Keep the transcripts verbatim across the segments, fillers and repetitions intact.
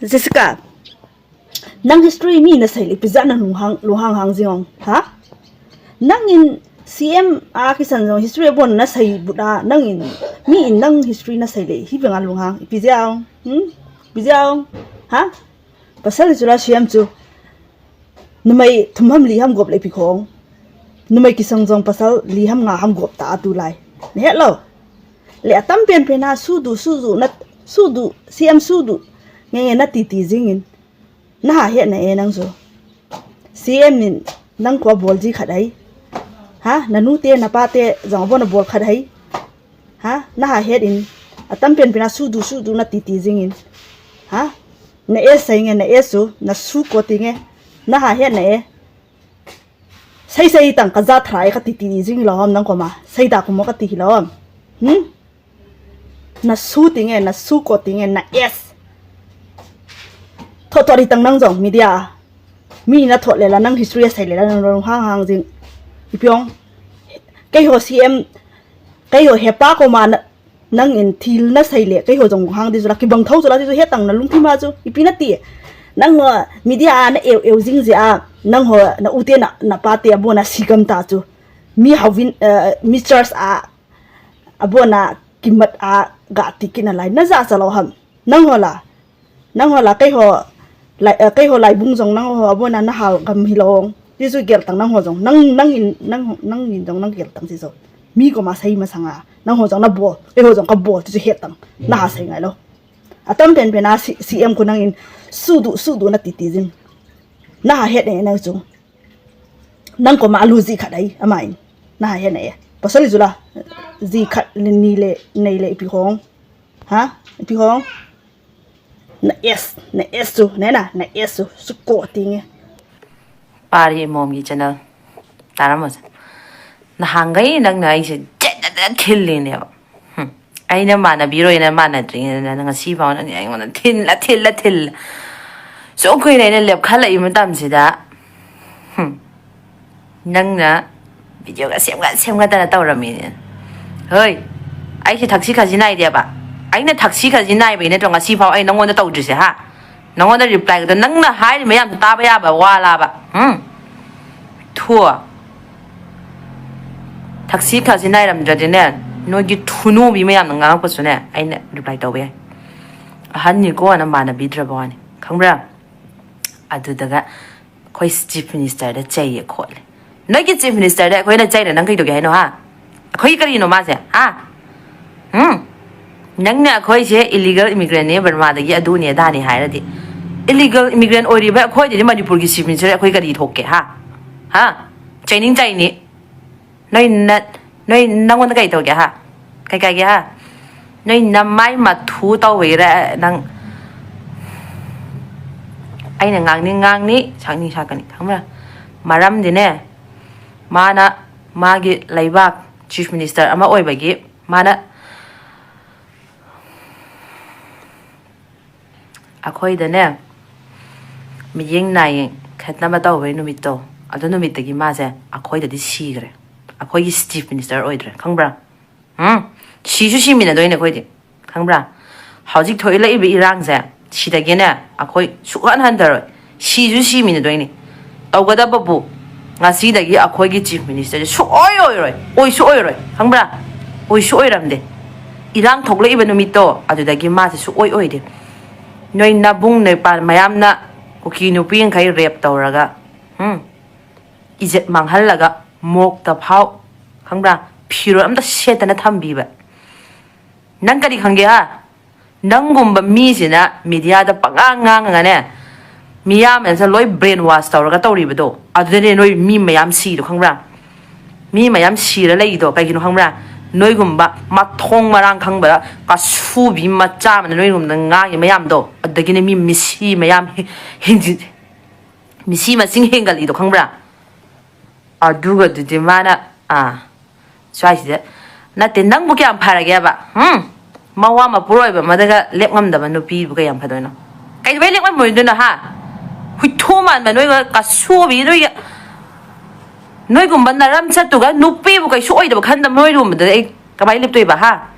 Jessica, nang history mi na sai le pizza na lunghang lunghang hang jing ong, ha? Nang in C M a kisan jong history bon na sai buda, nang in mi in nang history na sai le hi benga lunghang pizza ong, hmm? Pizza ong, ha? Pasal chu la C M chu numei thum ham li ham gop le pi khong. Numei kisang jong pasal li ham nga ham gop ta tu lai. Ne het lo. Le atam pen pen a sudu sudu na sudu C M sudu nge nge na titi jing in. Na ha het na e nang chu. C M in nang ko bol ji khat ai. Ha, na nu te na pa te jong bon bol khat ai. Ha, na ha het in atam pen pen a sudu sudu na titi jing in. Ha, na e sai nge na e su na su ko ti nge. Na ha het na e. Sai sai tang ka ja thrai ka titi jing lo ham nang ko ma. Sai da ko mo ka ti lo ham. Hmm? Na su ti nge, na su ko ti nge, na es. Tho tho ri tang nang jong media. Mi na tho le la nang history sai le la nang rong hang hang jing. Ipi ong. Kei ho C M, kei ho hepa ko ma na, nang in thil na sai le, kei ho jong hang di ju la, ki bang thau ju la, di ju het tang na lung thi ma ju. Ipi na ti. Nang ho media a na eu eu jing je a, nang ho na u te na, na pa te a bon a si gam ta ju. Mi hau vin, eh, mi church a, a bon a kimat a ga ti ki na lai. Na ja sa lo ham. Nang ho la. Nang ho la kei ho lai, eh, kei ho lai bung jong nang ho a bon a na hal gam hi lo ong. Di ju gel tang nang ho jong. Nang, nang in, nang, nang in jong nang gel tang si jo. Mi ko ma sai ma sanga. Nang ho jong na bol. Kei ho jong ka bol. Di ju het tang. Na ha sai ngai lo. Atam pen pen a C-, C M ko nang in sudu, sudu na titi jing. Na ha het ne na chu. Nang ko ma lu ji khat ai, ama in. Na ha het ne. Pasal ju la. Ji khat le ni le, nei le ipi hong. Ha? Ipi hong? Na es, na es chu, ne na, na es chu, su ko ti nge. Pari Mom gi channel. Tara mo sa. Na hangai nang na ai se, jet jet jet thil le ne ba. Hmm. ꯑꯩꯅ ꯃꯥꯟꯅꯕꯤꯔꯣꯏꯅ ꯃꯥꯟꯅꯗ꯭ꯔꯤꯉꯩꯗ ꯅꯪ ꯉꯁꯤ ꯐꯥꯎ ꯅꯪ ꯑꯩꯉꯣꯟꯗ ꯊꯤꯜꯂ, ꯊꯤꯜꯂ, ꯊꯤꯜꯂ꯫ ꯁꯨꯛ ꯀꯨꯏꯅ ꯑꯩꯅ ꯂꯦꯞꯈꯠꯂꯛꯏ ꯃꯇꯝꯁꯤꯗ, ꯍꯨꯝ, ꯅꯪꯅ videoꯒ ꯁꯦꯝꯒꯠ, ꯁꯦꯝꯒꯠꯇꯅ ꯇꯧꯔꯝꯃꯤꯅꯦ꯫ ꯍꯣꯏ, ꯑꯩꯁꯦ ꯊꯛꯁꯤ ꯈꯥꯁꯤ ꯅꯥꯏꯗꯦꯕ꯫ ꯑꯩꯅ ꯊꯛꯁꯤ ꯈꯥꯁꯤ ꯅꯥꯏꯕꯒꯤ ꯅꯠꯇ꯭ꯔꯣ ꯉꯁꯤ ꯐꯥꯎ ꯑꯩ ꯅꯪꯉꯣꯟꯗ ꯇꯧꯗ꯭ꯔꯤꯁꯦ, ꯍꯥ? ꯅꯪꯉꯣꯟꯗ ꯔꯤꯄ꯭ꯂꯥꯏꯒꯗꯣ ꯅꯪꯅ ꯍꯥꯏꯔꯤ ꯃꯌꯥꯝꯗꯣ ꯇꯥꯕ ꯌꯥꯕ ꯋꯥ ꯂꯥꯕ? ꯎꯝ? ꯊꯨ꯫ ꯊꯛꯁꯤ ꯈꯥꯁꯤ ꯅꯥꯏꯔꯝꯗ꯭ꯔꯗꯤꯅꯦ, ꯅꯣꯏꯒꯤ ꯊꯨꯅꯨꯕꯤ ꯃꯌꯥꯝꯅ ꯉꯥꯡꯉꯛꯄꯁꯨꯅꯦ, ꯑꯩꯅ ꯔꯤꯄ꯭ꯂꯥꯏ ꯇꯧꯕ ꯌꯥꯏ꯫ ꯑꯍꯟꯅꯤꯀꯣꯅ ꯃꯥꯟꯅꯕꯤꯗ꯭ꯔꯕ ꯋꯥꯅꯤ, ꯈꯪꯕ꯭ꯔꯥ? ꯑꯗꯨꯗꯒ ꯑꯩꯈꯣꯏ ꯆꯤꯐ ꯃꯤꯅꯤꯁꯇꯔꯗ ꯆꯩꯌꯦ ꯈꯣꯠꯂꯦ꯫ ꯅꯣꯏꯒꯤ ꯆꯤꯐ ꯃꯤꯅꯤꯁꯇꯔꯗ ꯑꯩꯈꯣꯏꯅ ꯆꯩꯔ ꯅꯪ ꯀꯩꯗꯧꯒꯦ ꯍꯥꯏꯅꯣ, ꯍꯥ? ꯑꯩꯈꯣꯏꯒꯤ ꯀꯔꯤꯅꯣ ꯃꯥꯁꯦ, ꯍꯥ? ꯎꯝ? ꯅꯪꯅ ꯑꯩꯈꯣꯏꯁꯦ ꯏꯂꯤꯒꯦꯜ ꯏꯃꯤꯒ꯭ꯔꯦꯟꯅꯦ, ꯕꯔꯃꯥꯗꯒꯤ ꯑꯗꯨꯅꯦ ꯑꯗꯥꯅꯦ ꯍꯥꯏꯔꯗꯤ, ꯏꯂꯤꯒꯦꯜ ꯏꯃꯤꯒ꯭ꯔꯦꯟ ꯑꯣꯏꯔꯤꯕ ꯑꯩꯈꯣꯏꯗꯗꯤ ꯃꯅꯤꯄꯨꯔꯒꯤ ꯆꯤꯐ ꯃꯤꯅꯤꯁꯇꯔ ꯑꯩꯈꯣꯏ ꯀꯔꯤ ꯊꯣꯛꯀꯦ, ꯍꯥ? ꯍꯥ? ꯆꯩꯅꯤꯡ ꯆꯩꯅꯤ꯫ ꯅꯣꯏ ꯅ-, ꯅꯣꯏ ꯅꯪꯉꯣꯟꯗ ꯀꯩ ꯇꯧꯒꯦ, ꯍꯥ? ꯀꯩ ꯀꯥꯏꯒꯦ, ꯍꯥ? ꯅꯣꯏ ꯅꯃꯥꯏ ꯃꯊꯨ ꯇꯧꯕꯒꯤꯔ ꯅꯪ? ꯑꯩꯅ ꯉꯥꯡꯅꯤꯡ ꯉꯥꯡꯅꯤ, ꯁꯛꯅꯤꯡ ꯁꯛꯀꯅꯤ, ꯈꯪꯕ꯭ꯔꯥ? ꯃꯔꯝꯗꯤꯅꯦ, ꯃꯥꯅ ꯃꯥꯒꯤ ꯂꯩꯕꯥꯛ ꯆꯤꯐ ꯃꯤꯅꯤꯁꯇꯔ ꯑꯃ ꯑꯣꯏꯕꯒꯤ ꯃꯥꯅ ꯑꯩꯈꯣꯏꯗꯅꯦ ꯃꯤꯠꯌꯦꯡ ꯅꯥꯌꯦꯡ ꯈꯦꯠꯅꯕ ꯇꯧꯕꯩ ꯅꯨꯃꯤꯠꯇꯣ, ꯑꯗꯨ ꯅꯨꯃꯤꯠꯇꯒꯤ ꯃꯥꯁꯦ ꯑꯩꯈꯣꯏꯗꯗꯤ ꯁꯤꯈ꯭ꯔꯦ꯫ ꯑꯩꯈꯣꯏꯒꯤ ꯆꯤꯐ ꯃꯤꯅꯤꯁꯇꯔ ꯑꯣꯏꯗ꯭ꯔꯦ, ꯈꯪꯕ꯭ꯔꯥ? ꯎꯝ? ꯁꯤꯁꯨ ꯁꯤꯃꯤꯟꯅꯗꯣꯏꯅꯦ ꯑꯩꯈꯣꯏꯗꯤ, ꯈꯪꯕ꯭ꯔꯥ? ꯍꯧꯖꯤꯛ ꯊꯣꯛꯂꯛꯏꯕ ꯏꯔꯥꯡꯁꯦ, ꯁꯤꯗꯒꯤꯅꯦ ꯑꯩꯈꯣꯏ ꯁꯨꯛꯍꯟ ꯍꯟꯊꯔꯣꯏ꯫ ꯁꯤꯁꯨ ꯁꯤꯃꯤꯟꯅꯗꯣꯏꯅꯤ꯫ ꯇꯧꯒꯗꯕꯕꯨ ꯉꯁꯤꯗꯒꯤ ꯑꯩꯈꯣꯏꯒꯤ ꯆꯤꯐ ꯃꯤꯅꯤꯁꯇꯔꯁꯦ ꯁꯨꯛꯑꯣꯏ ꯑꯣꯏꯔꯣꯏ, ꯑꯣꯏꯁꯨ ꯑꯣꯏꯔꯣꯏ, ꯈꯪꯕ꯭ꯔꯥ? ꯑꯣꯏꯁꯨ ꯑꯣꯏꯔꯝꯗꯦ꯫ ꯏꯔꯥꯡ ꯊꯣꯛꯂꯛꯏꯕ ꯅꯨꯃꯤꯠꯇꯣ, ꯑꯗꯨꯗꯒꯤ ꯃꯥꯁꯦ ꯁꯨꯛꯑꯣꯏ ꯑꯣꯏꯗꯦ꯫ ꯅꯣꯏ ꯅꯕꯨꯡ ꯅꯣꯏꯄꯥ ꯃꯌꯥꯝꯅ ꯀꯨꯀꯤ ꯅꯨꯄꯤꯈꯩ ꯔꯦꯞ ꯇꯧꯔꯒ, ꯎꯝ, ꯏꯖꯠ ꯃꯥꯡꯍꯜꯂꯒ ꯃꯣꯛꯇ ꯐꯥꯎ, ꯈꯪꯕ꯭ꯔꯥ, ꯐꯤꯔꯣꯜ ꯑꯝꯇ ꯁꯦꯠꯇꯅ ꯊꯝꯕꯤꯕ꯫ ꯅꯪ ꯀꯔꯤ ꯈꯪꯒꯦ, ꯍꯥ? ꯅꯪꯒꯨꯝꯕ ꯃꯤꯁꯤꯅ ꯃꯤꯗꯤꯌꯥꯗ ꯄꯉꯥꯡ ꯉꯥꯡꯉꯒꯅꯦ, ꯃꯤꯌꯥꯝꯁꯦ ꯂꯣꯏ ꯕ꯭ꯔꯦꯟ ꯋꯥꯁ ꯇꯧꯔꯒ ꯇꯧꯔꯤꯕꯗꯣ, ꯑꯗꯨꯗꯅꯦ ꯅꯣꯏ ꯃꯤ ꯃꯌꯥꯝ ꯁꯤꯗꯣ, ꯈꯪꯕ꯭ꯔꯥ? ꯃꯤ ꯃꯌꯥꯝ ꯁꯤꯔ ꯂꯩꯗꯣ ꯀꯩꯒꯤꯅꯣ ꯈꯪꯕ꯭ꯔꯥ? ꯅꯣꯏꯒꯨꯝꯕ ꯃꯊꯣꯡ ꯃꯔꯥꯡ ꯈꯪꯕ ꯀꯁꯨꯕꯤ ꯃꯆꯥ ꯑꯃꯅ ꯅꯣꯏꯒꯨꯝꯕꯗ ꯉꯥꯡꯉꯤ ꯃꯌꯥꯝꯗꯣ, ꯑꯗꯨꯗꯒꯤꯅꯦ ꯃꯤ ꯃꯤꯁꯤ ꯃꯌꯥꯝ ꯍꯦꯟꯖꯤꯟ-, ꯃꯤꯁꯤ ꯃꯁꯤꯡ ꯍꯦꯟꯒꯠꯂꯤꯗꯣ, ꯈꯪꯕ꯭ꯔꯥ? ꯑꯗꯨꯒꯗꯨꯗꯤ ꯃꯥꯅ, ꯑꯥ, ꯁ꯭ꯋꯥꯏꯁꯤꯗ, ꯅꯠꯇꯦ, ꯅꯪꯕꯨ ꯀꯌꯥꯝ ꯐꯔꯒꯦꯕ? ꯎꯝ? ꯃꯋꯥ ꯃꯄꯨꯔꯣꯏꯕ ꯑꯃꯗꯒ ꯂꯦꯞ ꯉꯝꯗꯕ ꯅꯨꯄꯤꯕꯨ ꯀꯌꯥꯝ ꯐꯗꯣꯏꯅꯣ? ꯀꯩꯗꯧꯕꯩ ꯂꯦꯞ ꯉꯝꯃꯣꯏꯗꯣꯏꯅꯣ, ꯍꯥ? ꯍꯨꯏꯊꯨ ꯃꯥꯟꯕ ꯅꯣꯏꯒ ꯀꯁꯨꯕꯤ ꯅꯣꯏꯒ, ꯅꯣꯏꯒꯨꯝꯕ ꯅꯔꯝ ꯆꯠꯇꯨꯒ ꯅꯨꯄꯤꯕꯨ ꯀꯩꯁꯨ ꯑꯣꯏꯗꯕ ꯈꯟꯗꯕ ꯅꯣꯏꯒꯨꯝꯕꯗ ꯑꯩ ꯀꯃꯥꯏꯅ ꯂꯦꯞꯇꯣꯏꯕ, ꯍꯥ?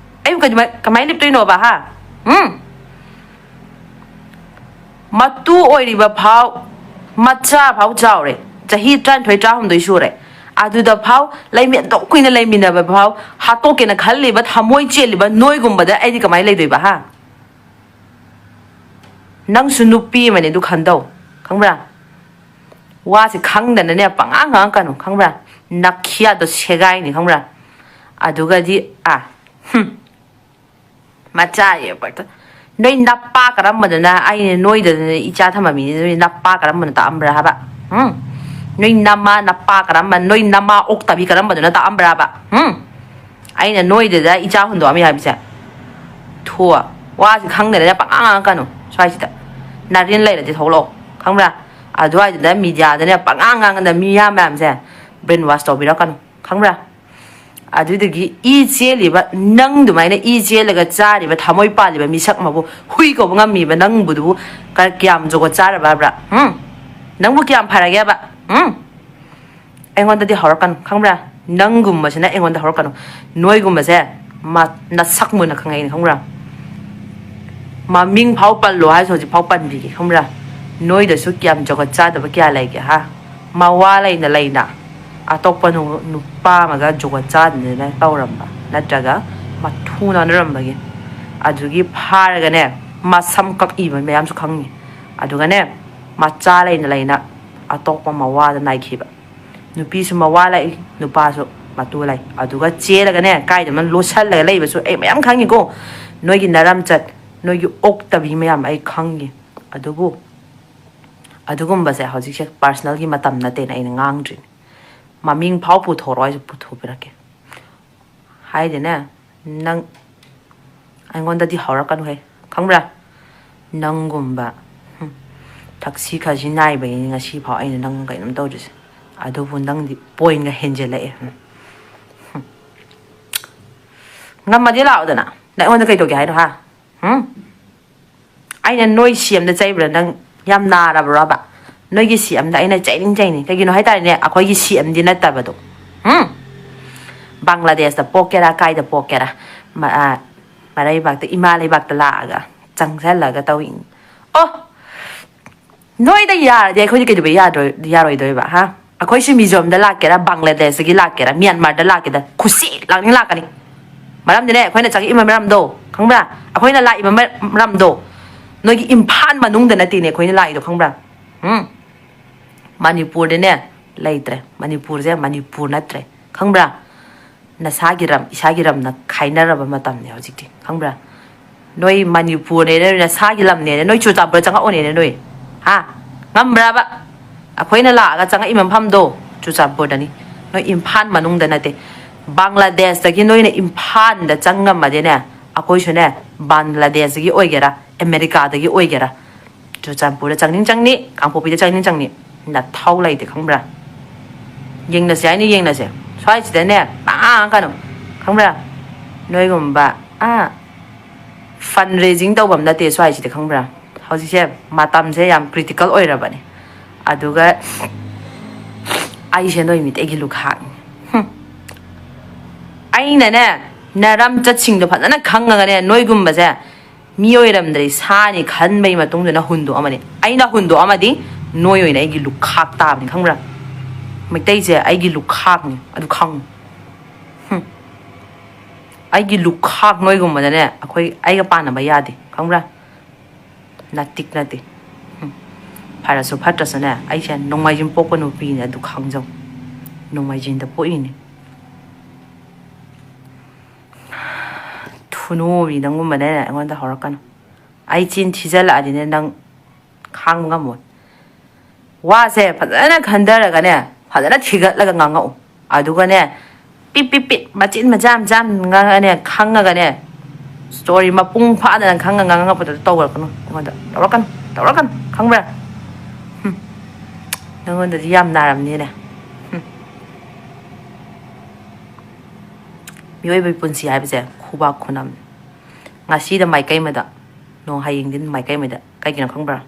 ꯑꯩꯕꯨ ꯀꯩꯗꯧꯕꯩ-, ꯀꯃꯥꯏꯅ ꯂꯦꯞꯇꯣꯏꯅꯣꯕ, ꯍꯥ? ꯎꯝ? ꯃꯇꯨ ꯑꯣꯏꯔꯤꯕ ꯐꯥꯎ, ꯃꯆꯥ ꯐꯥꯎ ꯆꯥꯎꯔꯦ, ꯆꯍꯤ ꯇꯔꯥꯅꯤꯊꯣꯏ, ꯇꯔꯥꯍꯨꯝꯗꯣꯏ ꯁꯨꯔꯦ, ꯑꯗꯨꯗ ꯐꯥꯎ ꯂꯩꯃꯤ-, ꯑꯗꯨꯛ ꯀꯨꯏꯅ ꯂꯩꯃꯤꯟꯅꯕ ꯐꯥꯎ ꯍꯥꯠꯇꯣꯛꯀꯦꯅ ꯈꯜꯂꯤꯕ, ꯊꯃꯣꯏ ꯆꯦꯜꯂꯤꯕ ꯅꯣꯏꯒꯨꯝꯕꯗ ꯑꯩꯗꯤ ꯀꯃꯥꯏꯅ ꯂꯩꯗꯣꯏꯕ, ꯍꯥ? ꯅꯪꯁꯨ ꯅꯨꯄꯤ ꯑꯃꯅꯦ, ꯑꯗꯨ ꯈꯟꯗꯧ, ꯈꯪꯕ꯭ꯔꯥ? ꯋꯥꯁꯦ ꯈꯪꯗꯅꯅꯦ ꯄꯉꯥꯡ ꯉꯥꯡꯉꯛꯀꯅꯨ, ꯈꯪꯕ꯭ꯔꯥ? ꯅꯈꯤꯌꯥꯗꯣ ꯁꯦꯒꯥꯏꯅꯤ, ꯈꯪꯕ꯭ꯔꯥ? ꯑꯗꯨꯒꯗꯤ, ꯑꯥ, ꯍꯨꯝ, ꯃꯆꯥ ꯌꯦꯛꯄꯗ, ꯅꯣꯏ ꯅꯄꯥ ꯀꯔꯝꯕꯗꯨꯅ ꯑꯩꯅ ꯅꯣꯏꯗꯗꯅ ꯏꯆꯥ ꯊꯝꯃꯝꯃꯤꯅꯤ? ꯅꯣꯏ ꯅꯄꯥ ꯀꯔꯝꯕꯅ ꯇꯥꯛꯑꯝꯕ꯭ꯔꯥ ꯍꯥꯏꯕ? ꯎꯝ? ꯅꯣꯏ ꯅꯃꯥ ꯅꯄꯥ ꯀꯔꯝꯕ, ꯅꯣꯏ ꯅꯃꯥ ꯑꯣꯛꯇꯕꯤ ꯀꯔꯝꯕꯗꯨꯅ ꯇꯥꯛꯑꯝꯕ꯭ꯔꯥꯕ? ꯎꯝ? ꯑꯩꯅ ꯅꯣꯏꯗꯗ ꯏꯆꯥ ꯍꯨꯟꯗꯣꯛꯑꯝꯃꯤ ꯍꯥꯏꯕꯁꯦ? ꯊꯣ, ꯋꯥꯁꯤ ꯈꯪꯗꯔꯦꯅ ꯄꯉꯥꯡ ꯉꯥꯡꯉꯛꯀꯅꯨ ꯁ꯭ꯋꯥꯏꯁꯤꯗ꯫ ꯅꯥꯔꯤꯟ ꯂꯩꯔꯗꯤ ꯊꯣꯛꯂꯛꯑꯣ, ꯈꯪꯕ꯭ꯔꯥ? ꯑꯗꯨꯋꯥꯏꯗꯨꯗ ꯃꯤꯗꯤꯌꯥꯗꯅꯦ ꯄꯉꯥꯡ ꯉꯥꯡꯉꯗ ꯃꯤꯌꯥꯝ ꯃꯌꯥꯝꯁꯦ brain wash ꯇꯧꯕꯤꯔꯛꯀꯅꯨ, ꯈꯪꯕ꯭ꯔꯥ? ꯑꯗꯨꯗꯒꯤ ꯏ ꯆꯦꯜꯂꯤꯕ ꯅꯪ ꯑꯗꯨꯃꯥꯏꯅ ꯏ ꯆꯦꯜꯂꯒ ꯆꯥꯔꯤꯕ ꯊꯃꯣꯏ ꯄꯥꯜꯂꯤꯕ ꯃꯤꯁꯛ ꯑꯃꯕꯨ ꯍꯨꯏ ꯀꯧꯕ ꯉꯝꯃꯤꯕ ꯅꯪꯕꯨꯗꯨꯕꯨ ꯀ-, ꯀꯌꯥꯝ ꯖꯨꯒꯣꯠ ꯆꯥꯔꯕꯕ꯭ꯔꯥ? ꯎꯝ? ꯅꯪꯕꯨ ꯀꯌꯥꯝ ꯐꯔꯒꯦꯕ? ꯎꯝ? ꯑꯩꯉꯣꯟꯗꯗꯤ ꯍꯧꯔꯛꯀꯅꯨ, ꯈꯪꯕ꯭ꯔꯥ? ꯅꯪꯒꯨꯝꯕꯁꯤꯅ ꯑꯩꯉꯣꯟꯗ ꯍꯧꯔꯛꯀꯅꯨ꯫ ꯅꯣꯏꯒꯨꯝꯕꯁꯦ ꯃ-, ꯅꯁꯛ ꯃꯨꯟꯅ ꯈꯪꯉꯛꯏꯅꯦ, ꯈꯪꯕ꯭ꯔꯥ? ꯃꯃꯤꯡ ꯐꯥꯎ ꯄꯜꯂꯣ ꯍꯥꯏꯁꯨ ꯍꯧꯖꯤꯛ ꯐꯥꯎ ꯄꯟꯕꯤꯒꯦ, ꯈꯪꯕ꯭ꯔꯥ? ꯅꯣꯏꯗꯁꯨ ꯀꯌꯥꯝ ꯖꯒꯠ ꯆꯥꯗꯕ ꯀꯌꯥ ꯂꯩꯒꯦ, ꯍꯥ? ꯃꯋꯥ ꯂꯩꯅ ꯂꯩꯅ ꯑꯇꯣꯞꯄ ꯅꯨ-, ꯅꯨꯄꯥ ꯑꯃꯒ ꯖꯒꯠ ꯆꯥꯗꯅ ꯇꯧꯔꯝꯕ, ꯅꯠꯇ꯭ꯔꯒ ꯃꯊꯨ ꯅꯥꯟꯅꯔꯝꯕꯒꯤ, ꯑꯗꯨꯒꯤ ꯐꯥꯔꯒꯅꯦ, ꯃꯁꯝ ꯀꯛꯏꯕ ꯃꯌꯥꯝꯁꯨ ꯈꯪꯉꯤ꯫ ꯑꯗꯨꯒꯅꯦ, ꯃꯆꯥ ꯂꯩꯅ ꯂꯩꯅ ꯑꯇꯣꯞꯄ ꯃꯋꯥꯗ ꯅꯥꯏꯈꯤꯕ꯫ ꯅꯨꯄꯤꯁꯨ ꯃꯋꯥ ꯂꯩ, ꯅꯨꯄꯥꯁꯨ ꯃꯇꯨ ꯂꯩ꯫ ꯑꯗꯨꯒ ꯆꯦꯜꯂꯒꯅꯦ, ꯀꯥꯏꯗꯅꯣ ꯂꯣꯠꯁꯜꯂꯒ ꯂꯩꯕꯁꯨ ꯑꯩ ꯃꯌꯥꯝ ꯈꯪꯉꯤꯀꯣ꯫ ꯅꯣꯏꯒꯤ ꯅꯔꯝꯆꯠ, ꯅꯣꯏꯒꯤ ꯑꯣꯛꯇꯕꯤ ꯃꯌꯥꯝ ꯑꯩ ꯈꯪꯉꯤ꯫ ꯑꯗꯨꯕꯨ ꯑꯗꯨꯒꯨꯝꯕꯁꯦ ꯍꯧꯖꯤꯛꯁꯦ personalꯒꯤ ꯃꯇꯝ ꯅꯠꯇꯦꯅ ꯑꯩꯅ ꯉꯥꯡꯗ꯭ꯔꯤꯅꯦ꯫ ꯃꯃꯤꯡ ꯐꯥꯎ ꯄꯨꯊꯣꯔꯛꯑꯣ ꯍꯥꯏꯁꯨ ꯄꯨꯊꯣꯛꯄꯤꯔꯛꯀꯦ꯫ ꯍꯥꯏꯗꯤꯅꯦ, ꯅꯪ ꯑꯩꯉꯣꯟꯗꯗꯤ ꯍꯧꯔꯛꯀꯅꯨꯍꯦ, ꯈꯪꯕ꯭ꯔꯥ? ꯅꯪꯒꯨꯝꯕ, ꯍꯨꯝ, ꯊꯛꯁꯤ ꯈꯥꯁꯤ ꯅꯥꯏꯕꯒꯤꯅꯤ ꯉꯁꯤ ꯐꯥꯎ ꯑꯩꯅ ꯅꯪ ꯀꯩꯅꯣꯝ ꯇꯧꯗ꯭ꯔꯤꯁꯦ꯫ ꯑꯗꯨꯕꯨ ꯅꯪꯗꯤ pointꯒ ꯍꯦꯟꯖꯤꯜꯂꯛꯑꯦ꯫ ꯍꯨꯝ, ꯍꯨꯝ꯫ ꯉꯝꯃꯗꯤ ꯂꯥꯛꯑꯣꯗꯅ꯫ ꯅꯪ ꯑꯩꯉꯣꯟꯗ ꯀꯩ ꯇꯧꯒꯦ ꯍꯥꯏꯅꯣ, ꯍꯥ? ꯍꯨꯝ? ꯑꯩꯅ ꯅꯣꯏ CMꯗ ꯆꯩꯕ꯭ꯔꯥ? ꯅꯪ ꯌꯥꯝ ꯅꯥꯔꯕ꯭ꯔꯣꯕ? ꯅꯣꯏꯒꯤ CMꯗ ꯑꯩꯅ ꯆꯩꯅꯤꯡ ꯆꯩꯅꯤ꯫ ꯀꯩꯒꯤꯅꯣ ꯍꯥꯏ ꯇꯥꯔꯗꯤꯅꯦ, ꯑꯩꯈꯣꯏꯒꯤ CMꯗꯤ ꯅꯠꯇꯕꯗꯣ꯫ ꯎꯝ? ꯕꯪꯒ꯭ꯂꯥꯗꯦꯁꯇ ꯄꯣꯛꯀꯦꯔꯥ, ꯀꯥꯏꯗ ꯄꯣꯛꯀꯦꯔꯥ, ꯃ-, ꯑ, ꯃꯔꯩꯕꯥꯛꯇ, ꯏꯃꯥ ꯂꯩꯕꯥꯛꯇ ꯂꯥꯛꯑꯒ ꯆꯪꯁꯜꯂꯒ ꯇꯧꯏ꯫ ꯑꯣ! ꯅꯣꯏꯗ ꯌꯥꯔꯗꯤ ꯑꯩꯈꯣꯏꯗꯤ ꯀꯩꯗꯧꯕꯩ ꯌꯥꯗ꯭ꯔꯣꯏ, ꯌꯥꯔꯣꯏꯗꯣꯏꯕ, ꯍꯥ? ꯑꯩꯈꯣꯏꯁꯤ ꯃꯤꯖꯣꯔꯥꯝꯗ ꯂꯥꯛꯀꯦꯔꯥ, ꯕꯪꯒ꯭ꯂꯥꯗꯦꯁꯇꯒꯤ ꯂꯥꯛꯀꯦꯔꯥ, ꯃ꯭ꯌꯥꯟꯃꯥꯔꯗ ꯂꯥꯛꯀꯦꯔꯥ, ꯈꯨꯁꯤ ꯂꯥꯛꯅꯤꯡ ꯂꯥꯛꯀꯅꯤ꯫ ꯃꯔꯝꯗꯤꯅꯦ, ꯑꯩꯈꯣꯏꯅ ꯆꯪꯉꯛꯏꯕ ꯃꯔꯝꯗꯣ, ꯈꯪꯕ꯭ꯔꯥ? ꯑꯩꯈꯣꯏꯅ ꯂꯥꯛꯏꯕ ꯃꯔ-, ꯃꯔꯝꯗꯣ ꯅꯣꯏꯒꯤ ꯏꯝꯐꯥꯜ ꯃꯅꯨꯡꯗ ꯅꯠꯇꯦꯅꯦ ꯑꯩꯈꯣꯏꯅ ꯂꯥꯛꯏꯗꯣ, ꯈꯪꯕ꯭ꯔꯥ? ꯎꯝ? ꯃꯅꯤꯄꯨꯔꯗꯅꯦ ꯂꯩꯇ꯭ꯔꯦ꯫ ꯃꯅꯤꯄꯨꯔꯁꯦ ꯃꯅꯤꯄꯨꯔ ꯅꯠꯇ꯭ꯔꯦ, ꯈꯪꯕ꯭ꯔꯥ? ꯅꯁꯥꯒꯤ ꯂꯝ, ꯏꯁꯥꯒꯤ ꯂꯝꯅ ꯈꯥꯏꯅꯔꯕ ꯃꯇꯝꯅꯦ ꯍꯧꯖꯤꯛꯇꯤ, ꯈꯪꯕ꯭ꯔꯥ? ꯅꯣꯏ ꯃꯅꯤꯄꯨꯔꯅꯦꯅ, ꯅꯁꯥꯒꯤ ꯂꯝꯅꯦꯅ, ꯅꯣꯏ ꯆꯨꯔꯆꯥꯟꯄꯨꯔ ꯆꯪꯉꯛꯑꯣꯅꯦꯅ ꯅꯣꯏ, ꯍꯥ? ꯉꯝꯕ꯭ꯔꯕ? ꯑꯩꯈꯣꯏꯅ ꯂꯥꯛꯑꯒ ꯆꯪꯉꯛꯏꯕ ꯃꯐꯝꯗꯣ ꯆꯨꯔꯆꯥꯟꯄꯨꯔꯗꯅꯤ, ꯅꯣꯏ ꯏꯝꯐꯥꯜ ꯃꯅꯨꯡꯗ ꯅꯠꯇꯦ꯫ ꯕꯪꯒ꯭ꯂꯥꯗꯦꯁꯇꯒꯤ ꯅꯣꯏꯅ ꯏꯝꯐꯥꯜꯗ ꯆꯪꯉꯝꯃꯗꯤꯅꯦ, ꯑꯩꯈꯣꯏꯁꯨꯅꯦ, ꯕꯪꯒ꯭ꯂꯥꯗꯦꯁꯇꯒꯤ ꯑꯣꯏꯒꯦꯔꯥ, ꯑꯃꯦꯔꯤꯀꯥꯗꯒꯤ ꯑꯣꯏꯒꯦꯔꯥ, ꯆꯨꯔꯆꯥꯟꯄꯨꯔꯗ ꯆꯪꯅꯤꯡ ꯆꯪꯅꯤ, ꯀꯥꯡꯄꯣꯛꯄꯤꯗ ꯆꯪꯅꯤꯡ ꯆꯪꯅꯤ, ꯅꯊꯧ ꯂꯩꯇꯦ, ꯈꯪꯕ꯭ꯔꯥ? ꯌꯦꯡꯅꯁꯦ ꯍꯥꯏꯅ ꯌꯦꯡꯅꯁꯦ꯫ ꯁ꯭ꯋꯥꯏꯁꯤꯗꯅꯦ ꯄꯥꯡ ꯀꯩꯅꯣ, ꯈꯪꯕ꯭ꯔꯥ? ꯅꯣꯏꯒꯨꯝꯕ ꯑꯥ ꯐꯟ ꯔꯦꯖꯤꯡ ꯇꯧꯐꯝ ꯅꯠꯇꯦ ꯁ꯭ꯋꯥꯏꯁꯤꯗꯤ, ꯈꯪꯕ꯭ꯔꯥ? ꯍꯧꯖꯤꯛꯁꯦ ꯃꯇꯝꯁꯦ ꯌꯥꯝ ꯀ꯭ꯔꯤꯇꯤꯀꯦꯜ ꯑꯣꯏꯔꯕꯅꯦ꯫ ꯑꯗꯨꯒ ꯑꯩꯁꯦ ꯅꯣꯏ ꯃꯤꯇꯩꯒꯤ ꯂꯨꯈꯥꯛꯅꯤ꯫ ꯍꯨꯝ꯫ ꯑꯩꯅꯅꯦ, ꯅꯔꯝ ꯆꯠꯁꯤꯡꯗꯣ ꯐꯖꯅ ꯈꯪꯉꯒꯅꯦ, ꯅꯣꯏꯒꯨꯝꯕꯁꯦ ꯃꯤ ꯑꯣꯏꯔꯝꯗ꯭ꯔꯦ ꯁꯥꯅꯤ ꯈꯟꯕꯩ ꯃꯇꯨꯡꯗꯅ ꯍꯨꯟꯗꯣꯛꯑꯃꯅꯤ꯫ ꯑꯩꯅ ꯍꯨꯟꯗꯣꯛꯑꯃꯗꯤ ꯅꯣꯏ ꯑꯣꯏꯅ ꯑꯩꯒꯤ ꯂꯨꯈꯥꯛ ꯇꯥꯕꯅꯤ, ꯈꯪꯕ꯭ꯔꯥ? ꯃꯩꯇꯩꯁꯦ ꯑꯩꯒꯤ ꯂꯨꯈꯥꯛꯅꯤ, ꯑꯗꯨ ꯈꯪꯉꯨ꯫ ꯍꯨꯝ꯫ ꯑꯩꯒꯤ ꯂꯨꯈꯥꯛ ꯅꯣꯏꯒꯨꯝꯕꯗꯅꯦ ꯑꯩꯈꯣꯏ, ꯑꯩꯒ ꯄꯥꯟꯅꯕ ꯌꯥꯗꯦ, ꯈꯪꯕ꯭ꯔꯥ? ꯅꯥꯇꯤꯛ ꯅꯠꯇꯦ꯫ ꯍꯨꯝ꯫ ꯐꯔꯁꯨ ꯐꯠꯇ꯭ꯔꯁꯨꯅꯦ, ꯑꯩꯁꯦ ꯅꯣꯡꯃꯥꯏꯖꯤꯡ ꯄꯣꯛꯄ ꯅꯨꯄꯤꯅꯦ, ꯑꯗꯨ ꯈꯪꯖꯧ꯫ ꯅꯣꯡꯃꯥꯏꯖꯤꯡꯗ ꯄꯣꯛꯏꯅꯦ꯫ ꯊꯨꯅꯣꯕꯤ ꯅꯪꯒꯨꯝꯕꯅꯦ ꯑꯩꯉꯣꯟꯗ ꯍꯧꯔꯛꯀꯅꯨ꯫ ꯑꯩ ꯆꯤꯟ ꯊꯤꯖꯜꯂꯛꯑꯗꯤꯅꯦ ꯅꯪ ꯈꯥꯡꯕ ꯉꯝꯃꯣꯏ꯫ ꯋꯥꯁꯦ ꯐꯖꯅ ꯈꯟꯊꯔꯒꯅꯦ, ꯐꯖꯅ ꯊꯤꯒꯠꯂꯒ ꯉꯥꯡꯉꯛꯎ꯫ ꯑꯗꯨꯒꯅꯦ, ꯄꯤꯠ ꯄꯤꯠ ꯄꯤꯠ, ꯃꯆꯤꯟ ꯃꯆꯥ ꯃꯆꯥ ꯉꯥꯡꯉꯒꯅꯦ, ꯈꯪꯉꯒꯅꯦ, ꯁ꯭ꯇꯣꯔꯤ ꯃꯄꯨꯡ ꯐꯥꯗꯅ ꯈꯪꯉ ꯉꯥꯡꯉꯛꯄꯗꯨꯗ ꯇꯧꯔꯛꯀꯅꯨ ꯑꯩꯉꯣꯟꯗ꯫ ꯇꯧꯔꯛꯀꯅꯨ, ꯇꯧꯔꯛꯀꯅꯨ, ꯈꯪꯕ꯭ꯔꯥ? ꯍꯨꯝ꯫ ꯅꯪꯉꯣꯟꯗꯗꯤ ꯌꯥꯝ ꯅꯥꯔꯝꯅꯤꯅꯦ꯫ ꯍꯨꯝ꯫ ꯃꯤꯑꯣꯏꯕꯒꯤ ꯄꯨꯟꯁꯤ ꯍꯥꯏꯕꯁꯦ ꯈꯨꯕꯥꯛ ꯈꯨꯅꯝꯅꯤ꯫ ꯉꯁꯤꯗ ꯃꯥꯏꯀꯩ ꯑꯃꯗ, ꯅꯣꯡ ꯍꯌꯦꯡꯗꯤ ꯃꯥꯏꯀꯩ ꯑꯃꯗ꯫ ꯀꯩꯒꯤꯅꯣ ꯈꯪꯕ꯭ꯔꯥ?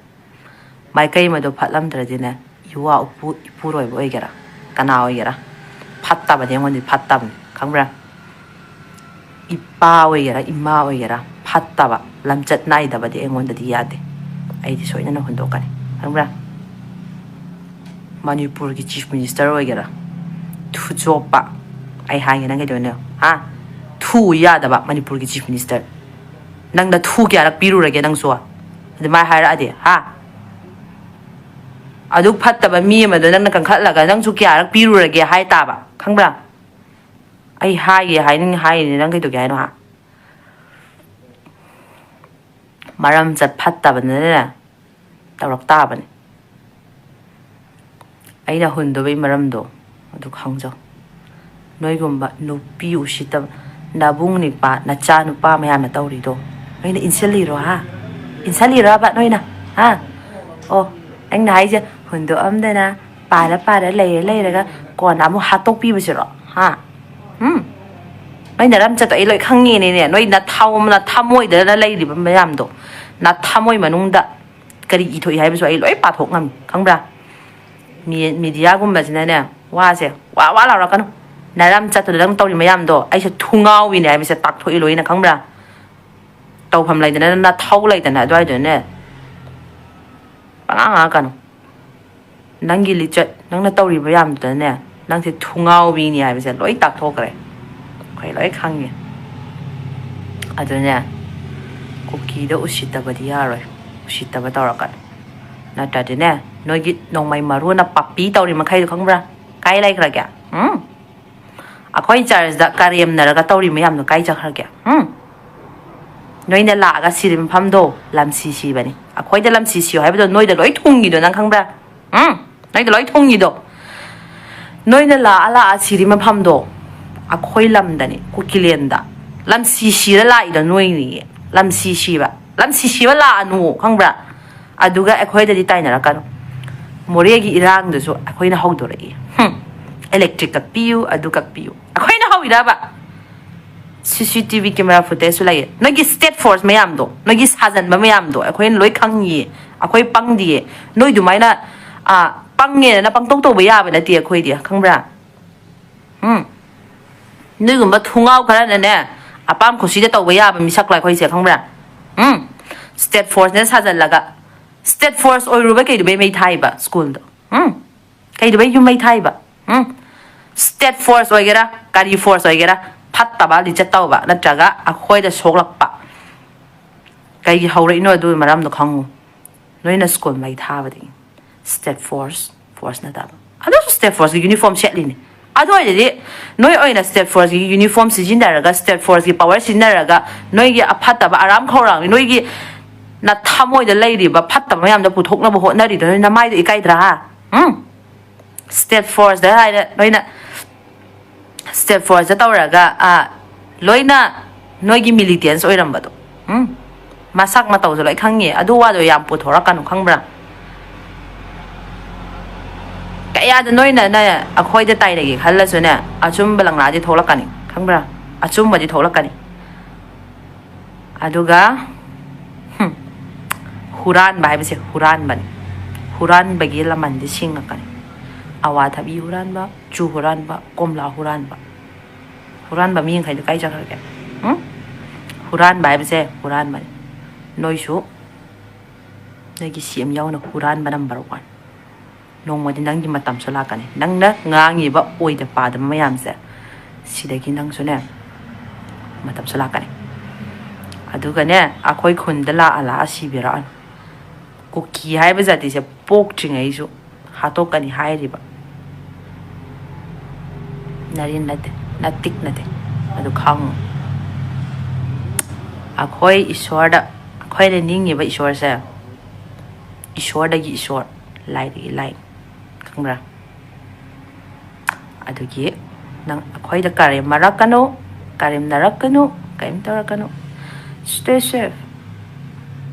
ꯃꯥꯏꯀꯩ ꯑꯃꯗꯣ ꯐꯠꯂꯝꯗ꯭ꯔꯗꯤꯅꯦ, ꯏꯋꯥ ꯎꯄꯨ-, ꯏꯄꯨꯔꯣꯏꯕ ꯑꯣꯏꯒꯦꯔꯥ, ꯀꯅꯥ ꯑꯣꯏꯒꯦꯔꯥ, ꯐꯠꯇꯕꯗꯤ ꯑꯩꯉꯣꯟꯗꯗꯤ ꯐꯠꯇꯕꯅꯤ, ꯈꯪꯕ꯭ꯔꯥ? ꯏꯄꯥ ꯑꯣꯏꯒꯦꯔꯥ, ꯏꯃꯥ ꯑꯣꯏꯒꯦꯔꯥ, ꯐꯠꯇꯕ, ꯂꯝꯆꯠ ꯅꯥꯏꯗꯕꯗꯤ ꯑꯩꯉꯣꯟꯗꯗꯤ ꯌꯥꯗꯦ꯫ ꯑꯩꯗꯤ ꯁꯣꯏꯗꯅ ꯍꯨꯟꯗꯣꯛꯀꯅꯤ꯫ ꯈꯪꯕ꯭ꯔꯥ? ꯃꯅꯤꯄꯨꯔꯒꯤ ꯆꯤꯐ ꯃꯤꯅꯤꯁꯇꯔ ꯑꯣꯏꯒꯦꯔꯥ, ꯊꯨꯆꯣꯞꯄ, ꯑꯩ ꯍꯥꯏꯒꯦ ꯅꯪ ꯀꯩꯗꯧꯅꯦ? ꯍꯥ? ꯊꯨ ꯌꯥꯗꯕ ꯃꯅꯤꯄꯨꯔꯒꯤ ꯆꯤꯐ ꯃꯤꯅꯤꯁꯇꯔ꯫ ꯅꯪꯅ ꯊꯨ ꯀꯌꯥꯔꯛ ꯄꯤꯔꯨꯔꯒꯦ ꯅꯪꯁꯨ? ꯑꯗꯨꯃꯥꯏꯅ ꯍꯥꯏꯔꯛꯑꯗꯤ, ꯍꯥ? ꯑꯗꯨ ꯐꯠꯇꯕ ꯃꯤ ꯑꯃꯗꯣ ꯅꯪꯅ ꯀꯟꯈꯠꯂꯒ ꯅꯪꯁꯨ ꯀꯌꯥꯔꯛ ꯄꯤꯔꯨꯔꯒꯦ ꯍꯥꯏ ꯇꯥꯕ, ꯈꯪꯕ꯭ꯔꯥ? ꯑꯩ ꯍꯥꯏꯒꯦ ꯍꯥꯏꯅꯤꯡ ꯍꯥꯏꯔꯤꯅꯦ, ꯅꯪ ꯀꯩꯗꯧꯒꯦ ꯍꯥꯏꯅꯣ, ꯍꯥ? ꯃꯔꯝ ꯆꯠ ꯐꯠꯇꯕꯅꯤꯅꯅꯦ, ꯇꯧꯔꯛ ꯇꯥꯕꯅꯤ꯫ ꯑꯩꯅ ꯍꯨꯟꯗꯕꯩ ꯃꯔꯝꯗꯣ ꯑꯗꯨ ꯈꯪꯖꯧ꯫ ꯅꯣꯏꯒꯨꯝꯕ ꯅꯨꯄꯤ ꯎꯁꯤꯠꯇꯕ, ꯅꯕꯨꯡ ꯅꯤꯄꯥ, ꯅꯆꯥ ꯅꯨꯄꯥ ꯃꯌꯥꯝꯅ ꯇꯧꯔꯤꯗꯣ ꯅꯣꯏꯅ ꯏꯟꯁꯤꯜꯂꯤꯔꯣ, ꯍꯥ? ꯏꯟꯁꯤꯜꯂꯤꯔꯕ ꯅꯣꯏꯅ, ꯍꯥ? ꯑꯣ, ꯅꯪꯅ ꯍꯥꯏꯁꯦ ꯍꯨꯟꯗꯣꯛꯑꯝꯗꯅ ꯄꯥꯔ ꯄꯥꯔ ꯂꯩꯔ ꯂꯩꯔꯒ ꯀꯣꯟꯅ ꯑꯃꯨꯛ ꯍꯥꯠꯇꯣꯛꯄꯤꯕꯁꯤꯔꯣ, ꯍꯥ? ꯎꯝ? ꯅꯣꯏ ꯅꯔꯝ ꯆꯠꯇꯣ ꯑꯩ ꯂꯣꯏ ꯈꯪꯉꯦꯅꯦꯅꯦ꯫ ꯅꯣꯏ ꯅꯊꯥꯎ-, ꯅꯊꯃꯣꯏꯗ ꯂꯩꯔꯤꯕ ꯃꯌꯥꯝꯗꯣ, ꯅꯊꯃꯣꯏ ꯃꯅꯨꯡꯗ ꯀꯔꯤ ꯏꯊꯣꯛꯏ ꯍꯥꯏꯕꯁꯨ ꯑꯩ ꯂꯣꯏ ꯄꯥꯊꯣꯛ ꯉꯝꯃꯤ, ꯈꯪꯕ꯭ꯔꯥ? ꯃꯤ-, ꯃꯤꯗꯤꯌꯥꯒꯨꯝꯕꯁꯤꯅꯅꯦ, ꯋꯥꯁꯦ ꯋꯥ ꯋꯥ ꯂꯥꯎꯔꯛꯀꯅꯨ꯫ ꯅꯔꯝ ꯆꯠꯇꯨꯗ ꯅꯪ ꯇꯧꯔꯤ ꯃꯌꯥꯝꯗꯣ ꯑꯩꯁꯦ ꯊꯨꯡꯉꯥꯎꯕꯤꯅꯦ ꯍꯥꯏꯕꯁꯦ ꯇꯥꯛꯊꯣꯛꯏ ꯂꯣꯏꯅ, ꯈꯪꯕ꯭ꯔꯥ? ꯇꯧꯐꯝ ꯂꯩꯗꯅ, ꯅꯊꯧ ꯂꯩꯗꯅ ꯑꯗꯨꯋꯥꯏꯗꯨꯅꯅꯦ ꯄꯉꯥꯡ ꯉꯥꯡꯉꯛꯀꯅꯨ꯫ ꯅꯪꯒꯤ ꯂꯤꯆꯠ, ꯅꯪꯅ ꯇꯧꯔꯤꯕ ꯌꯥꯝꯗꯨꯗꯅꯦ, ꯅꯪꯁꯦ ꯊꯨꯡꯉꯥꯎꯕꯤꯅꯤ ꯍꯥꯏꯕꯁꯦ ꯂꯣꯏ ꯇꯥꯛꯊꯣꯛꯈ꯭ꯔꯦ꯫ ꯑꯩꯈꯣꯏ ꯂꯣꯏ ꯈꯪꯉꯦ꯫ ꯑꯗꯨꯅꯦ, ꯀꯨꯀꯤꯗ ꯎꯁꯤꯠꯇꯕꯗꯤ ꯌꯥꯔꯣꯏ꯫ ꯎꯁꯤꯠꯇꯕ ꯇꯧꯔꯛꯀꯅꯨ꯫ ꯅꯠꯇ꯭ꯔꯗꯤꯅꯦ, ꯅꯣꯏꯒꯤ ꯅꯣꯡꯃꯩ ꯃꯔꯨꯅ ꯄꯥꯄꯤ ꯇꯧꯔꯤ ꯃꯈꯩꯗꯣ ꯈꯪꯕ꯭ꯔꯥ? ꯀꯥꯏ ꯂꯩꯈ꯭ꯔꯒꯦ? ꯎꯝ? ꯑꯩꯈꯣꯏ ꯆꯔꯆꯇ ꯀꯔꯦꯝꯅꯔꯒ ꯇꯧꯔꯤ ꯃꯌꯥꯝꯗꯣ ꯀꯥꯏ ꯆꯠꯈ꯭ꯔꯒꯦ? ꯎꯝ? ꯅꯣꯏꯅ ꯂꯥꯛꯑꯒ ꯁꯤꯔꯤ ꯃꯐꯝꯗꯣ ꯂꯝꯁꯤ ꯁꯤꯕꯅꯤ꯫ ꯑꯩꯈꯣꯏꯗ ꯂꯝꯁꯤ ꯁꯤꯌꯣ ꯍꯥꯏꯕꯗꯣ ꯅꯣꯏꯗ ꯂꯣꯏ ꯊꯨꯡꯉꯤꯗꯣ ꯅꯪ ꯈꯪꯕ꯭ꯔꯥ? ꯎꯝ? ꯅꯣꯏꯗ ꯂꯣꯏ ꯊꯨꯡꯉꯤꯗꯣ꯫ ꯅꯣꯏꯅ ꯂꯥꯛꯑ ꯂꯥꯛꯑ ꯁꯤꯔꯤ ꯃꯐꯝꯗꯣ ꯑꯩꯈꯣꯏ ꯂꯝꯗꯅꯤ, ꯀꯨꯀꯤꯂꯦꯟꯗ꯫ ꯂꯝꯁꯤ ꯁꯤꯔ ꯂꯥꯛꯏꯗꯣ ꯅꯣꯏꯅꯤ꯫ ꯂꯝꯁꯤ ꯁꯤꯕ꯫ ꯂꯝꯁꯤ ꯁꯤꯕ ꯂꯥꯛꯑꯅꯨ, ꯈꯪꯕ꯭ꯔꯥ? ꯑꯗꯨꯒ ꯑꯩꯈꯣꯏꯗꯗꯤ ꯇꯥꯏꯅꯔꯛꯀꯅꯨ꯫ ꯃꯣꯔꯦꯒꯤ ꯏꯔꯥꯡꯗꯨꯁꯨ ꯑꯩꯈꯣꯏꯅ ꯍꯧꯗꯣꯔꯛꯏ꯫ ꯍꯨꯝ꯫ ꯏꯂꯦꯛꯇ꯭ꯔꯤꯛ ꯀꯛꯄꯤꯌꯨ, ꯑꯗꯨ ꯀꯛꯄꯤꯌꯨ꯫ ꯑꯩꯈꯣꯏꯅ ꯍꯧꯏꯔꯕ? ꯁꯤ ꯁꯤ ꯇꯤ ꯚꯤ camera footageꯁꯨ ꯂꯩꯌꯦ꯫ ꯅꯣꯏꯒꯤ state force ꯃꯌꯥꯝꯗꯣ, ꯅꯣꯏꯒꯤ ꯁꯥꯖꯟꯕ ꯃꯌꯥꯝꯗꯣ ꯑꯩꯈꯣꯏꯅ ꯂꯣꯏ ꯈꯪꯉꯤꯌꯦ꯫ ꯑꯩꯈꯣꯏ ꯄꯪꯗꯤꯌꯦ꯫ ꯅꯣꯏ ꯑꯗꯨꯃꯥꯏꯅ, ꯑ, ꯄꯪꯉꯦꯅ ꯄꯪꯇꯧ ꯇꯧꯕ ꯌꯥꯕ ꯅꯠꯇꯦ ꯑꯩꯈꯣꯏꯗꯤ, ꯈꯪꯕ꯭ꯔꯥ? ꯎꯝ꯫ ꯅꯣꯏꯒꯨꯝꯕ ꯊꯨꯡꯉꯥꯎ ꯈꯔꯅꯅꯦ, ꯑꯄꯥꯝ ꯈꯨꯁꯤꯗ ꯇꯧꯕ ꯌꯥꯕ ꯃꯤꯁꯛꯂ ꯑꯩꯈꯣꯏꯁꯦ, ꯈꯪꯕ꯭ꯔꯥ? ꯎꯝ꯫ State forceꯅ ꯁꯥꯖꯜꯂꯒ State force ꯑꯣꯏꯔꯨꯕ ꯀꯩꯗꯧꯕꯩ ꯃꯩ ꯊꯥꯏꯕ ꯁ꯭ꯀꯨꯜꯗꯣ? ꯎꯝ? ꯀꯩꯗꯧꯕꯩ ꯌꯨꯝ ꯃꯩ ꯊꯥꯏꯕ? ꯎꯝ? State force ꯑꯣꯏꯒꯦꯔꯥ, ꯀꯔꯤ force ꯑꯣꯏꯒꯦꯔꯥ, ꯐꯠꯇꯕ ꯂꯤꯆꯠ ꯇꯧꯕ ꯅꯠꯇ꯭ꯔꯒ ꯑꯩꯈꯣꯏꯗ ꯁꯣꯛꯂꯛꯄ ꯀꯩꯒꯤ ꯍꯧꯔꯛꯏꯅꯣ? ꯑꯗꯨꯒꯤ ꯃꯔꯝꯗꯣ ꯈꯪꯉꯨ꯫ ꯅꯣꯏꯅ ꯁ꯭ꯀꯨꯜ ꯃꯩ ꯊꯥꯕꯗꯒꯤ꯫ State force, force ꯅꯠꯇꯕ꯫ ꯑꯗꯨꯁꯨ state forceꯀꯤ uniform ꯁꯦꯠꯂꯤꯅꯦ꯫ ꯑꯗꯨ ꯑꯣꯏꯔꯗꯤ ꯅꯣꯏ ꯑꯣꯏꯅ state forceꯀꯤ uniform ꯁꯤꯖꯤꯟꯅꯔꯒ, state forceꯀꯤ power ꯁꯤꯖꯤꯟꯅꯔꯒ, ꯅꯣꯏꯒꯤ ꯑꯐꯠꯇꯕ ꯑꯔꯥꯝ ꯈꯧꯔꯥꯡꯕꯤ, ꯅꯣꯏꯒꯤ ꯅꯊꯃꯣꯏꯗ ꯂꯩꯔꯤꯕ ꯐꯠꯇꯕ ꯃꯌꯥꯝꯗꯣ ꯄꯨꯊꯣꯛꯅꯕ ꯍꯣꯠꯅꯔꯤꯗꯣ ꯅꯣꯏ ꯅꯃꯥꯏꯗꯣ ꯏꯀꯥꯏꯗ꯭ꯔꯥ, ꯍꯥ? ꯎꯝ? State forceꯗ ꯍꯥꯏꯔꯦ ꯅꯣꯏꯅ꯫ State forceꯇ ꯇꯧꯔꯒ, ꯑ, ꯂꯣꯏꯅ ꯅꯣꯏꯒꯤ militants ꯑꯣꯏꯔꯝꯕꯗꯣ꯫ ꯎꯝ? ꯃꯁꯛ ꯃꯇꯧꯁꯨ ꯂꯣꯏ ꯈꯪꯉꯦ꯫ ꯑꯗꯨ ꯋꯥꯗꯣ ꯌꯥꯝ ꯄꯨꯊꯣꯔꯛꯀꯅꯨ, ꯈꯪꯕ꯭ꯔꯥ? ꯀꯌꯥꯗ ꯅꯣꯏꯅ, ꯅ, ꯑꯩꯈꯣꯏꯗ ꯇꯥꯏꯅꯒꯦ ꯈꯜꯂꯁꯨꯅꯦ, ꯑꯆꯨꯝꯕ ꯂꯪꯂꯥꯗꯤ ꯊꯣꯛꯂꯛꯀꯅꯤ, ꯈꯪꯕ꯭ꯔꯥ? ꯑꯆꯨꯝꯕꯗꯤ ꯊꯣꯛꯂꯛꯀꯅꯤ꯫ ꯑꯗꯨꯒ, ꯍꯨꯝ, ꯍꯨꯔꯥꯟꯕ ꯍꯥꯏꯕꯁꯦ ꯍꯨꯔꯥꯟꯕꯅꯤ꯫ ꯍꯨꯔꯥꯟꯕꯒꯤ ꯂꯃꯟꯗꯤ ꯁꯤꯡꯉꯛꯀꯅꯤ꯫ ꯑꯋꯥꯊꯕꯤ ꯍꯨꯔꯥꯟꯕ, ꯆꯨ ꯍꯨꯔꯥꯟꯕ, ꯀꯣꯝꯂꯥ ꯍꯨꯔꯥꯟꯕ꯫ ꯍꯨꯔꯥꯟꯕ ꯃꯤ ꯃꯈꯩꯗꯣ ꯀꯥꯏ ꯆꯠꯈ꯭ꯔꯒꯦ? ꯎꯝ? ꯍꯨꯔꯥꯟꯕ ꯍꯥꯏꯕꯁꯦ ꯍꯨꯔꯥꯟꯕꯅꯤ꯫ ꯅꯣꯏꯁꯨ ꯅꯣꯏꯒꯤ ꯁꯤ ꯑꯦꯝ ꯌꯥꯎꯅ ꯍꯨꯔꯥꯟꯕ number one꯫ ꯅꯣꯡꯃꯗꯤ ꯅꯪꯒꯤ ꯃꯇꯝꯁꯨ ꯂꯥꯛꯀꯅꯤ꯫ ꯅꯪꯅ ꯉꯥꯡꯉꯤꯕ ꯑꯣꯏꯗ ꯄꯥꯗꯕ ꯃꯌꯥꯝꯁꯦ, ꯁꯤꯗꯒꯤ ꯅꯪꯁꯨꯅꯦ, ꯃꯇꯝꯁꯨ ꯂꯥꯛꯀꯅꯤ꯫ ꯑꯗꯨꯒꯅꯦ, ꯑꯩꯈꯣꯏ ꯈꯨꯟꯗ ꯂꯥꯛꯑ ꯂꯥꯛꯑ ꯁꯤꯕꯤꯔꯛꯑꯅꯨ꯫ ꯀꯨꯀꯤ ꯍꯥꯏꯕ ꯖꯥꯇꯤꯁꯦ ꯄꯣꯛꯇ꯭ꯔꯤꯉꯩꯁꯨ ꯍꯥꯠꯇꯣꯛꯀꯅꯤ ꯍꯥꯏꯔꯤꯕ꯫ ꯅꯔꯤꯟ ꯅꯠꯇꯦ, ꯅꯇꯤꯛ ꯅꯠꯇꯦ꯫ ꯑꯗꯨ ꯈꯪꯉꯨ꯫ ꯑꯩꯈꯣꯏ ꯏꯁꯣꯔꯗ, ꯑꯩꯈꯣꯏꯅ ꯅꯤꯡꯉꯤꯕ ꯏꯁꯣꯔꯁꯦ, ꯏꯁꯣꯔꯗꯒꯤ ꯏꯁꯣꯔ, ꯂꯥꯏꯗꯒꯤ ꯂꯥꯏ꯫ ꯈꯪꯕ꯭ꯔꯥ? ꯑꯗꯨꯒꯤ ꯅꯪ ꯑꯩꯈꯣꯏꯗ ꯀꯔꯦꯝꯅꯔꯛꯀꯅꯨ, ꯀꯔꯦꯝꯅꯔꯛꯀꯅꯨ, ꯀꯔꯤꯝ ꯇꯧꯔꯛꯀꯅꯨ꯫ Stay safe.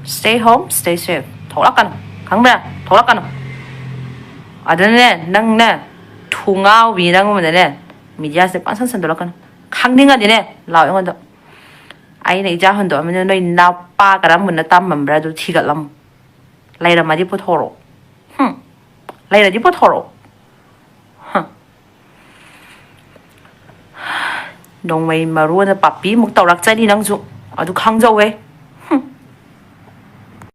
Stay home, stay safe. ꯊꯣꯛꯂꯛꯀꯅꯨ꯫ ꯈꯪꯕ꯭ꯔꯥ? ꯊꯣꯛꯂꯛꯀꯅꯨ꯫ ꯑꯗꯨꯅꯅꯦ, ꯅꯪꯅꯦ, ꯊꯨꯉꯥꯎꯕꯤ ꯅꯪꯒꯨꯝꯕꯗꯅꯦ, mediaꯁꯦ ꯄꯪꯁꯟ ꯁꯟꯗꯣꯔꯛꯀꯅꯨ꯫ ꯈꯪꯅꯤꯡꯉꯗꯤꯅꯦ, ꯂꯥꯛꯑꯣ ꯑꯩꯉꯣꯟꯗ꯫ ꯑꯩꯅ ꯏꯆꯥ ꯍꯨꯟꯗꯣꯛꯑꯝꯃꯤꯅ ꯅꯣꯏ ꯅꯄꯥ ꯀꯔꯝꯕꯅ ꯇꯝꯃꯝꯕ꯭ꯔꯥ ꯑꯗꯨ ꯊꯤꯒꯠꯂꯝꯃꯨ꯫ ꯂꯩꯔꯝꯃꯗꯤ ꯄꯨꯊꯣꯔꯛꯑꯣ꯫ ꯍꯨꯝ꯫ ꯂꯩꯔꯗꯤ ꯄꯨꯊꯣꯔꯛꯑꯣ꯫ ꯍꯨꯝ꯫ ꯅꯣꯡꯃꯩ ꯃꯔꯨ ꯑꯣꯏꯅ ꯄꯥꯄꯤꯃꯨꯛ ꯇꯧꯔꯛꯆꯅꯤ ꯅꯪꯁꯨ꯫ ꯑꯗꯨ ꯈꯪꯖꯧꯋꯦ꯫